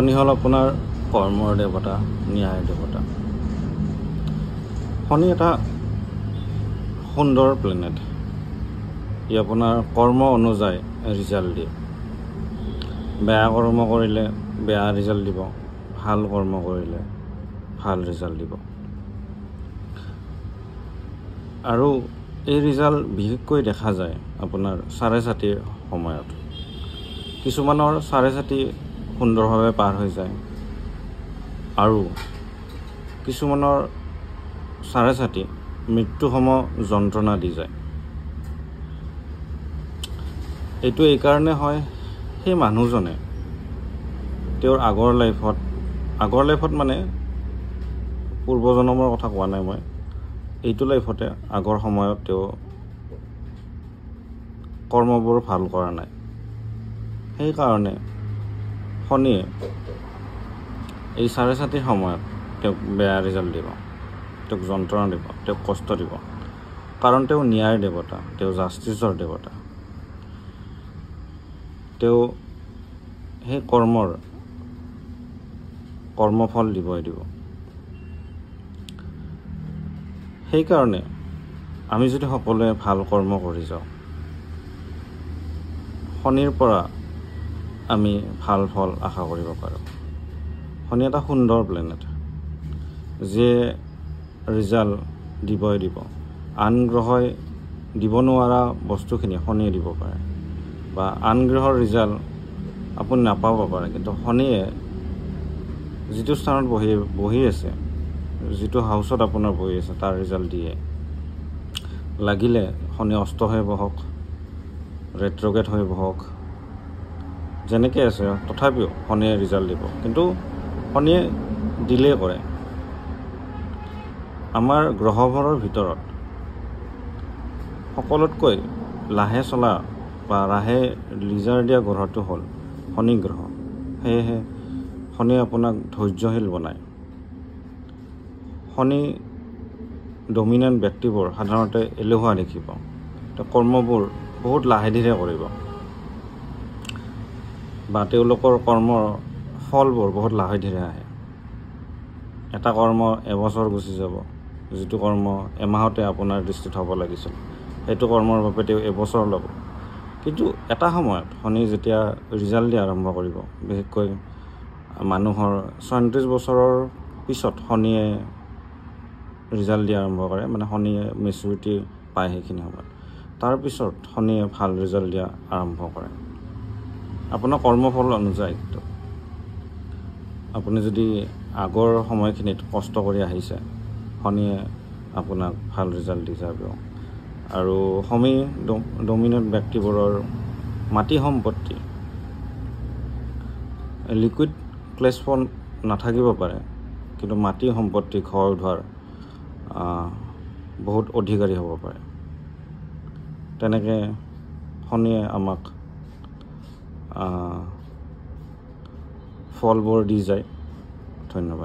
শনি হ'ল আপোনাৰ কৰ্মৰ দেৱতা, ন্যায়ৰ দেৱতা। শনি এটা সুন্দৰ প্লেনেট। ই আপোনাৰ কৰ্ম অনুযায়ী ৰিজাল্ট দিয়ে। বেয়া কৰ্ম কৰিলে বেয়া ৰিজাল্ট দিব, ভাল কৰ্ম কৰিলে ভাল ৰিজাল্ট দিব। আৰু এই ৰিজাল্ট বিশেষকৈ দেখা যায় আপোনাৰ 4.5ৰ সময়ত। কিছুমানৰ 4.5 সুন্দৰভাৱে পাৰ হৈ যায় আৰু কিছুমানৰ 4.5 মৃত্যুসম যন্ত্ৰণা দি যায়। এইটো এইকাৰণে হয়, সেই মানুহজনে তেওঁৰ আগৰ লাইফত মানে পূৰ্বজন্মৰ কথা কোৱা নাই মই, এইটো লাইফতে আগৰ সময়ত তেওঁ কৰ্মবোৰ ভাল কৰা নাই। সেইকাৰণে শনিয়ে এই 4.5ৰ সময়ত তেওঁক বেয়া ৰিজাল্ট দিব, তেওঁক যন্ত্ৰণা দিব, তেওঁক কষ্ট দিব। কাৰণ তেওঁ ন্যায়ৰ দেৱতা, তেওঁ জাষ্টিছৰ দেৱতা। তেওঁ সেই কৰ্মৰ কৰ্মফল দিবই দিব। সেইকাৰণে আমি যদি সকলোৱে ভাল কৰ্ম কৰি যাওঁ, শনিৰ পৰা আমি ভাল ফল আশা কৰিব পাৰোঁ। শনি এটা সুন্দৰ প্লেনেট, যিয়ে ৰিজাল্ট দিবই দিব। আন গ্ৰহই দিব নোৱাৰা বস্তুখিনি শনিয়ে দিব পাৰে, বা আন গ্ৰহৰ ৰিজাল্ট আপুনি নাপাব পাৰে, কিন্তু শনিয়ে যিটো স্থানত বহি আছে, যিটো হাউচত আপোনাৰ বহি আছে, তাৰ ৰিজাল্ট দিয়ে। লাগিলে শনি অস্ত হৈ বহক, ৰেট্ৰগেট হৈ বহক, যেনেকৈ আছে তথাপিও শনিয়ে ৰিজাল্ট দিব। কিন্তু শনিয়ে ডিলে কৰে। আমাৰ গ্ৰহবোৰৰ ভিতৰত সকলোতকৈ লাহে চলা বা লাহে ৰিজাল্ট দিয়া গ্ৰহটো হ'ল শনি গ্ৰহ। সেয়েহে শনিয়ে আপোনাক ধৈৰ্যশীল বনায়। শনি ডমিনেণ্ট ব্যক্তিবোৰ সাধাৰণতে এলেহুৱা দেখিব, কৰ্মবোৰ বহুত লাহে ধীৰে কৰিব, বা তেওঁলোকৰ কৰ্মৰ ফলবোৰ বহুত লাহে ধীৰে আহে। এটা কৰ্ম এবছৰ গুচি যাব, যিটো কৰ্ম এমাহতে আপোনাৰ দৃষ্টিত হ'ব লাগিছিল, সেইটো কৰ্মৰ বাবে তেওঁ এবছৰ ল'ব। কিন্তু এটা সময়ত শনি যেতিয়া ৰিজাল্ট দিয়া আৰম্ভ কৰিব, বিশেষকৈ মানুহৰ 36 বছৰৰ পিছত শনিয়ে ৰিজাল্ট দিয়া আৰম্ভ কৰে, মানে শনিয়ে মেচুৰিটি পায় সেইখিনি সময়ত। তাৰপিছত শনিয়ে ভাল ৰিজাল্ট দিয়া আৰম্ভ কৰে আপোনাৰ কৰ্মফল অনুযায়ী। কিন্তু আপুনি যদি আগৰ সময়খিনিত কষ্ট কৰি আহিছে, শনিয়ে আপোনাক ভাল ৰিজাল্ট দি যাব। আৰু শনি ডমিনেণ্ট ব্যক্তিবোৰৰ মাটি সম্পত্তি লিকুইড ক্লেছ ফণ্ড নাথাকিব পাৰে, কিন্তু মাটি সম্পত্তি, ঘৰ দুৱাৰ বহুত অধিকাৰী হ'ব পাৰে। তেনেকৈ শনিয়ে আমাক ফলবোৰ দি যায়। ধন্যবাদ।